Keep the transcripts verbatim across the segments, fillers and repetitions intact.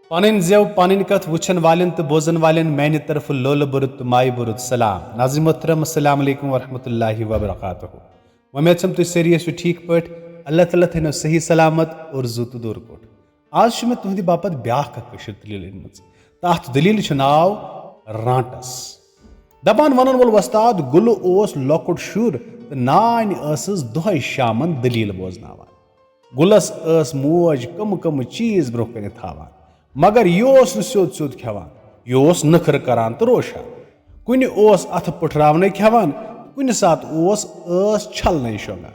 پنٕنۍ زٮ۪و، پنٕنۍ کتھ وٕچھن والٮ۪ن تہٕ بوزن والٮ۪ن میانہِ طرفہٕ لولہٕ بوٚرُت تہٕ مایہِ بوٚرُت سلام۔ ناظرین محترم، السلام علیکم ورحمۃ اللہ وبرکاتہ۔ وۄمید چھم تُہۍ سٲری ٲسِو ٹھیٖک پٲٹھۍ۔ اللہ تعالیٰ تھٲینو صحیح سلامت اور زُو تہٕ دوٗر کوٚٹ۔ آز چھُ مےٚ تُہنٛدِ باپتھ بیٛاکھ اکھ کٲشِر دٔلیٖل أنمٕژ، تہٕ اَتھ دٔلیٖلہِ چھُ ناو رانٛٹس۔ دپان ونن وول وۄستاد گُلہٕ اوس لۄکُٹ شُر، تہٕ نانۍ ٲسٕس دۄہے شامن دٔلیٖل بوزناوان۔ گُلس ٲس موج کم کم چیز برونٛہہ کنہِ تھاوان، مگر یہِ اوس نہٕ سیوٚد سیوٚد کھٮ۪وان، یہِ اوس نخرٕ کران تہٕ روشان۔ کُنہِ اوس اتھٕ پٔٹھراونَے کھٮ۪وان، کُنہِ ساتہٕ اوس ٲس چھلنَے شۄنٛگان۔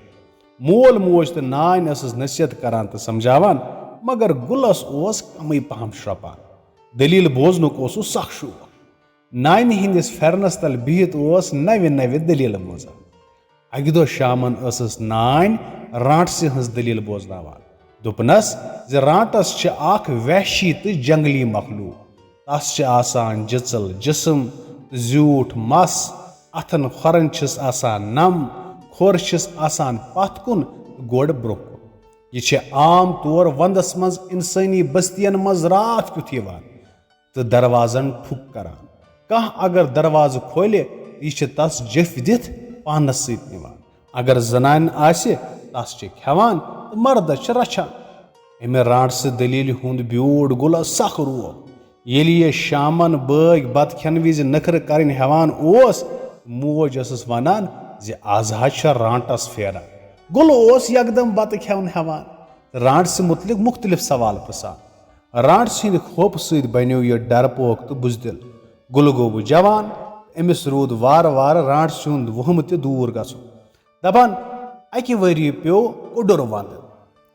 مول موج تہٕ نانۍ ٲسٕس نصیحت کران تہٕ سمجھاوان، مگر گُلس اوس کمٕے پہم شرۄپان۔ دٔلیٖل بوزنُک اوسُس سخ شوق۔ نانہِ ہٕنٛدِس پھٮ۪رنس تل بِہِتھ اوس نوِ نوِ دٔلیٖلہٕ بوزان۔ اکہِ دۄہ شامن ٲسٕس نانۍ رانٛٹسہِ ہٕنٛز دٔلیٖل بوزناوان۔ دوٚپنس زِ رانٛٹس چھِ اکھ وحشی تہٕ جنگلی مخلوق۔ تس چھِ آسان جِژل جسم تہٕ زیوٗٹھ مس، اتھن کھۄرن چھِس آسان نم، کھۄر چھِس آسان پتھ کُن تہٕ گۄڈٕ برونٛہہ کُن۔ یہِ چھِ عام طور ونٛدس منٛز انسٲنی بستین منٛز راتھ کیُتھ یِوان تہٕ دروازن ٹھُک کران۔ کانٛہہ اگر دروازٕ کھولہِ، یہِ چھِ تس جٔفۍ دِتھ پانس سۭتۍ نِوان۔ اگر زنانہِ آسہِ، تس چھِ کھٮ۪وان تہٕ مردس چھِ رچھان۔ امہِ رانٛٹسہٕ دٔلیٖلہِ ہُنٛد بیوٗٹھ گُلس سخ روب۔ ییٚلہِ یہِ شامن بٲگۍ بتہٕ کھٮ۪نہٕ وِزِ نخرٕ کرٕنۍ ہٮ۪وان اوس، موج ٲسٕس ونان زِ از حظ چھےٚ رانٛٹس پھیران۔ گُلہٕ اوس یکدم بتہٕ کھٮ۪وُن ہٮ۪وان، رانٛٹسہِ مُتعلق مُختلف سوال پرژھان۔ رانٛٹسہِ ہٕنٛدِ خوفہٕ سۭتۍ بنیو یہِ ڈرپوک تہٕ بُزدِل۔ گُلہٕ گوٚو وۄنۍ جوان، أمِس روٗد وارٕ وارٕ رانٛٹسہِ ہُنٛد وہمہٕ تہِ دوٗر گژھُن۔ دپان، اکہِ ؤریہِ پیوٚو کوٚڈُر ونٛدٕ۔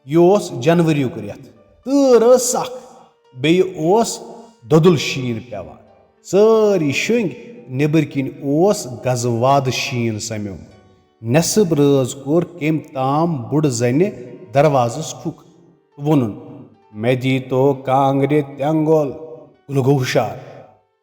یہِ اوس جنوریُک رٮ۪تھ۔ تۭر ٲس سخ۔ بیٚیہِ اوس دۄدُل شیٖن پٮ۪وان۔ سٲری شٔنگۍ۔ نیٚبٕرۍ کِنۍ اوس گزٕ وادٕ شیٖن سمیومُت۔ نٮ۪صٕب رٲژ کوٚر کٔمۍ تام بُڈٕ زنہِ دروازس ٹھُک تہٕ ووٚنُن، "مےٚ دیٖتو کانٛگرِ تٮ۪نٛگُل۔" گُلہٕ گوٚو ہُشار۔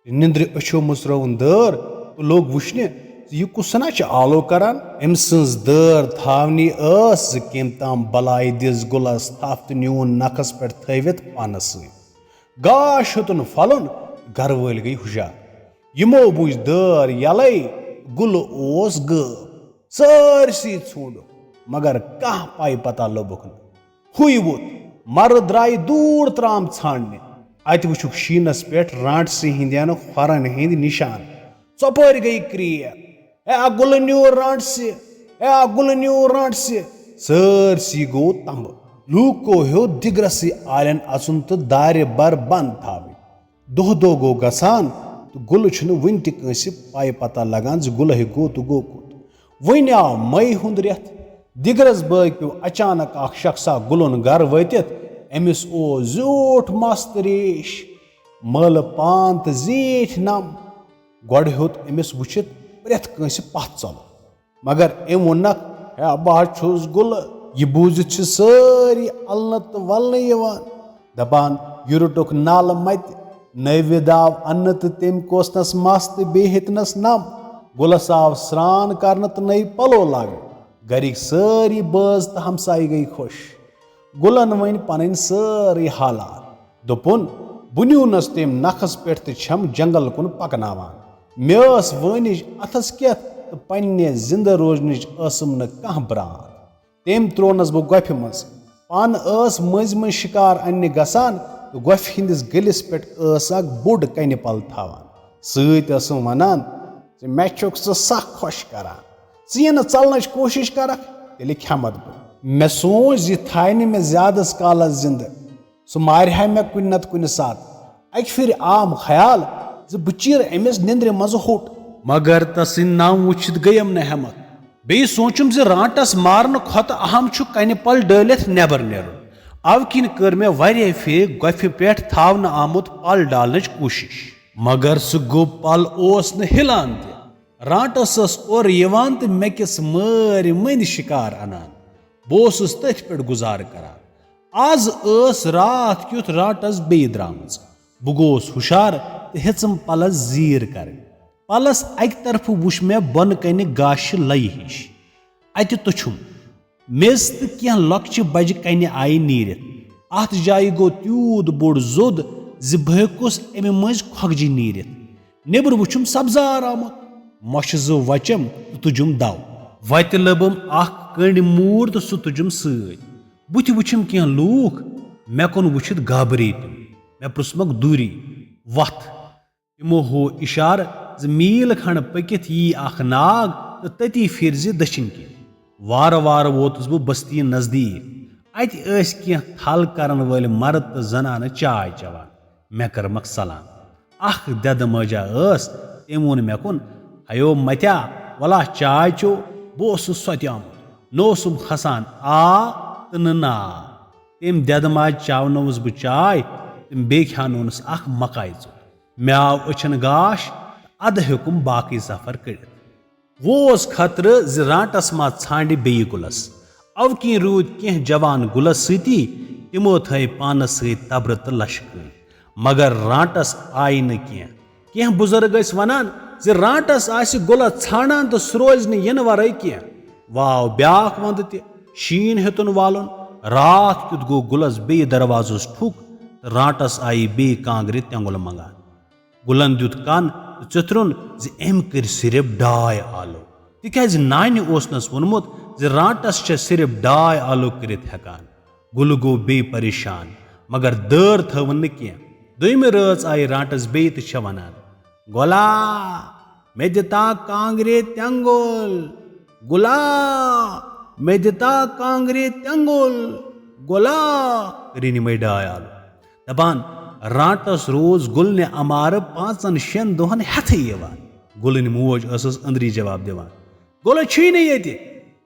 نیٚنٛدرِ أچھو مٔژرٲوٕن دٲر تہٕ لوٚگ وٕچھنہِ زِ یہِ کُس سنا چھُ آلو کران۔ أمۍ سٕنٛز دٲر تھاونی ٲس زِ کٔمۍ تام بلایہِ دِژ گُلس تھپھ تہٕ نیوٗن نکھس پٮ۪ٹھ تھٲوِتھ پانس سۭتۍ۔ گاش ہیوٚتُن پھۄلُن، گرٕ وٲلۍ گٔیہِ ہُشار۔ یِمو بوٗز دٲر یلے، گُلہٕ اوس غٲب۔ سٲرسٕے ژھونٛڈُکھ، مگر کانٛہہ پاے پتہ لوٚبُکھ نہٕ۔ ہُے ووٚتھ، مرٕ درٛایہِ دوٗر ترام ژھانٛڈنہِ۔ اتہِ وُچھُکھ شیٖنس پٮ۪ٹھ رانٛٹسہِ ہٕنٛدٮ۪ن کھۄرن ہٕنٛدۍ نِشان۔ ژۄپٲرۍ گٔیہِ کرٛیک، "اے اکھ گُلہٕ نیوٗر رانٛٹسہِ، اے اکھ گُلہٕ نیوٗر رانٛٹسہِ۔" سٲرسٕے گوٚو تمبہٕ۔ لوٗکو ہیوٚت دِگرسٕے آلٮ۪ن اژُن تہٕ دارِ بر بنٛد تھاوٕنۍ۔ دۄہ دۄہ گوٚو گژھان تہٕ گُلہٕ چھُنہٕ وُنہِ تہِ کٲنٛسہِ پاے پتہ لگان زِ گُلہٕ ہے گوٚو تہٕ گوٚو کوٚت۔ وۄنۍ آو مئی ہُنٛد رٮ۪تھ۔ دِگرس بٲگۍ پیوٚو اچانک اکھ شخصا گُلُن گرٕ وٲتِتھ۔ أمِس اوس زیوٗٹھ مس تہٕ ریش، مٲلہٕ پان تہٕ زیٖٹھۍ نم۔ گۄڈٕ ہیوٚت أمِس وٕچھِتھ پرٛٮ۪تھ کٲنٛسہِ پتھ ژلُن۔ مگر أمۍ ووٚننکھ، "ہے، بہٕ ہا چھُس گُلہٕ۔" یہِ بوٗزِتھ چھِ سٲری النہٕ تہٕ ولنہٕ یِوان۔ دپان، یہِ روٚٹُکھ نالہٕ متہِ۔ نٲوِد آو اننہٕ تہٕ تٔمۍ کوسنس مس تہٕ بیٚیہِ ہیٚتنس نم۔ گُلس آو سرٛان کرنہٕ تہٕ نٔوۍ پلو لاگنہٕ۔ گرِکۍ سٲری بٲژ تہٕ ہمسایہِ گٔیہِ خۄش۔ گُلن ؤنۍ پنٕنۍ سٲرٕے حالات۔ دوٚپُن، "بہٕ نیوٗنس تٔمۍ نکھس پٮ۪ٹھ تہٕ چھَم جنگل کُن پکناوان۔ مےٚ ٲس وٲنِج اتھس کٮ۪تھ تہٕ پننہِ زندٕ روزنٕچ ٲسٕم نہٕ کانٛہہ براتھ۔ تٔمۍ ترٛوونس بہٕ گۄپھِ منٛز۔ پانہٕ ٲس مٔنٛزۍ مٔنٛزۍ شِکار اننہِ گژھان تہٕ گۄپھِ ہٕنٛدِس گٔلِس پٮ۪ٹھ ٲس اکھ بوٚڑ کنہِ پل تھاوان۔ سۭتۍ ٲسٕم ونان زِ مےٚ چھُکھ ژٕ سخ خۄش کران۔ ژٕ یہِ نہٕ ژلنٕچ کوٗشش کرکھ، تیٚلہِ کھٮ۪متھ بہٕ۔" مےٚ سوٗنچ زِ یہِ تھایہِ نہٕ مےٚ زیادس کالس زندٕ۔ سُہ مارِ ہا مےٚ کُنہِ نتہٕ کُنہِ ساتہٕ۔ اکہِ پھِرِ آم خیال زِ بہٕ چیرٕ أمِس نیندرِ منٛزٕ ہوٚٹ۔ مگر تسٕنٛدۍ نم وُچھِتھ گٔیم نہٕ ہٮ۪متھ۔ بیٚیہِ سوٗنچُم زِ رانٹس مارنہٕ کھۄتہٕ اہم چھُ کنہِ پل ڈٲلِتھ نٮ۪بر نیرُن۔ اوٕ کِنۍ کٔر مےٚ واریاہ پھِرِ گۄپھِ پٮ۪ٹھ تھاونہٕ آمُت پل ڈالنٕچ کوٗشش۔ مگر سُہ گوٚب پل اوس نہٕ ہِلان تہِ۔ رانٹس ٲس اورٕ یِوان تہٕ مےٚ کِس مٲرۍ مٔنٛدۍ شِکار انان۔ بہٕ اوسُس تٔتھۍ پٮ۪ٹھ گُزارٕ کران۔ از ٲس راتھ کیُتھ رانٹس بیٚیہِ درٛامٕژ۔ بہٕ گوٚوُس ہُشار تہٕ ہیٚژٕم پلس زیٖر کرٕنۍ۔ پلس اکہِ طرفہٕ وُچھ مےٚ بۄنہٕ کنہِ گاشہِ لیہِ ہِش۔ اتہِ توٚچھُم۔ میٚژ تہٕ کینٛہہ لۄکچہِ بجہِ کنہِ آیہِ نیٖرِتھ۔ اتھ جایہِ گوٚو تیوٗت بوٚڑ زوٚد زِ بہٕ ہیوٚکُس اَمہِ مٔنٛزۍ کھۄکھجہِ نیٖرِتھ۔ نیٚبرٕ وُچھُم سبزار آمُت، مۄچھِ زٕ وچم تہٕ تُجُم دَو۔ وتہِ لٔبٕم اکھ کٔنٛڈۍ موٗر تہٕ سُہ تُجُم سۭتۍ۔ بُتھِ وُچھِم کینٛہہ لوٗکھ، مےٚ کُن وُچھِتھ گابرے تِم۔ مےٚ پرُژھمکھ دوٗری وتھ۔ تِمو ہوو اِشارٕ زِ میٖل کھنٛڈ پٔکِتھ یِیہِ اکھ ناگ تہٕ تٔتی پھِرزِ دٔچھِنۍ کِنۍ۔ وارٕ وارٕ ووتُس بہٕ بستی نزدیٖک۔ اَتہِ ٲسۍ کینٛہہ تھل کرن وٲلۍ مرد تہٕ زنانہٕ چاے چٮ۪وان۔ مےٚ کٔرمکھ سلام۔ اکھ دٮ۪دٕ مٲجا ٲس، تٔمۍ ووٚن مےٚ کُن، "ہیو متیا، ولا چاے چو۔" بہٕ اوسُس سۄتیومُت، نہ اوسُم کھسان آ تہٕ نہ نا۔ تٔمۍ دٮ۪دٕ ماجہِ چاونٲوٕس بہٕ چاے تہٕ بیٚیہِ کھیانوونس اکھ مکایہِ ژوٚٹ۔ مےٚ آو أچھن گاش تہٕ ادٕ ہیوٚکُم باقٕے سفر کٔڑِتھ۔ وۄنۍ اوس خطرٕ زِ رانٹس ما ژھانڈِ بیٚیہِ گُلس۔ اوٕ کِنۍ روٗدۍ کینٛہہ جوان گُلس سۭتی، تِمو تھٲے پانس سۭتۍ تبرٕ تہٕ لشکٲرۍ۔ مگر رانٹس آیہِ نہٕ کینٛہہ۔ کینٛہہ بُزرگ ٲسۍ ونان زِ رانٹس آسہِ گُلس ژھانڈان تہٕ سُہ روزِ نہٕ یِنہٕ ورٲے کینٛہہ۔ وۄنۍ آو بیاکھ وندٕ تہِ، شیٖن ہیوٚتُن والُن۔ راتھ کیُتھ گوٚو گُلس بیٚیہِ دروازس ٹھُک تہٕ رانٹس آیہِ بیٚیہِ کانگرِ تٮ۪نگُل منگان۔ گُلن دیُت کن تہٕ ژِتھرُن زِ أمۍ کٔرۍ صرف ڈاے آلو، تِکیازِ نانہِ اوسنس ووٚنمُت زِ رانٹس چھےٚ صرف ڈاے آلو کٔرِتھ ہٮ۪کان۔ گُلہٕ گوٚو بیٚیہِ پریشان، مگر دٲر تھٲوٕن نہٕ کینٛہہ۔ دوٚیمہِ رٲژ آیہِ رانٹس بیٚیہِ تہٕ چھےٚ ونان، "گۄلا، مےٚ دِتا کانگرِ تٮ۪نگُل، گُلا، مےٚ دِتا کانگرِ تٮ۪نگُل، گۄلا۔" رِنۍ یِمے ڈاے آلو۔ دپان، رانٹس روٗز گُلنہِ امارٕ پانٛژن شٮ۪ن دۄہن ہٮ۪تھٕے یِوان۔ گُلٕنۍ موج ٲسٕس أنٛدری جواب دِوان، "گُلہٕ چھُے نہٕ ییٚتہِ۔"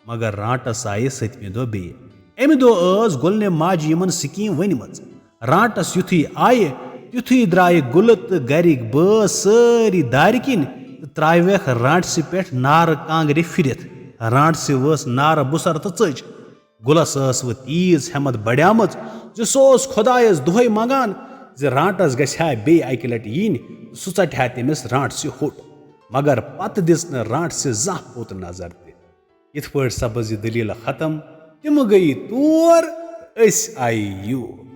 مگر رانٹس آیہِ سٔتمہِ دۄہ بیٚیہِ۔ اَمہِ دۄہ ٲس گُلنہِ ماجہِ یِمن سکیٖم ؤنمٕژ۔ رانٹس یُتھُے آیہِ، تیُتھُے درٛایہِ گُلہٕ تہٕ گرِکۍ بٲژ سٲری دارِ کِنۍ تہٕ ترٛاوٮ۪کھ رانٹسہِ پٮ۪ٹھ نارٕ کانٛگرِ پھِرِتھ۔ رانٹسہِ ؤژھ نارٕ بُسر تہٕ ژٔج۔ گُلس ٲس وۄنۍ تیٖژ ہٮ۪متھ بڑیمٕژ زِ سُہ اوس خۄدایس دۄہے منگان زِ رانٹس گژھِ ہا بیٚیہِ اکہِ لٹہِ یِنۍ، سُہ ژٹہِ ہا تٔمِس رانٹسہِ ہوٚٹ۔ مگر پتہٕ دِژ نہٕ رانٹسہِ زانٛہہ پوٚت نظر تہِ۔ یِتھ پٲٹھۍ سپٕز یہِ دٔلیٖل ختم، تِم گٔیہِ تور، أسۍ آیہِ یور۔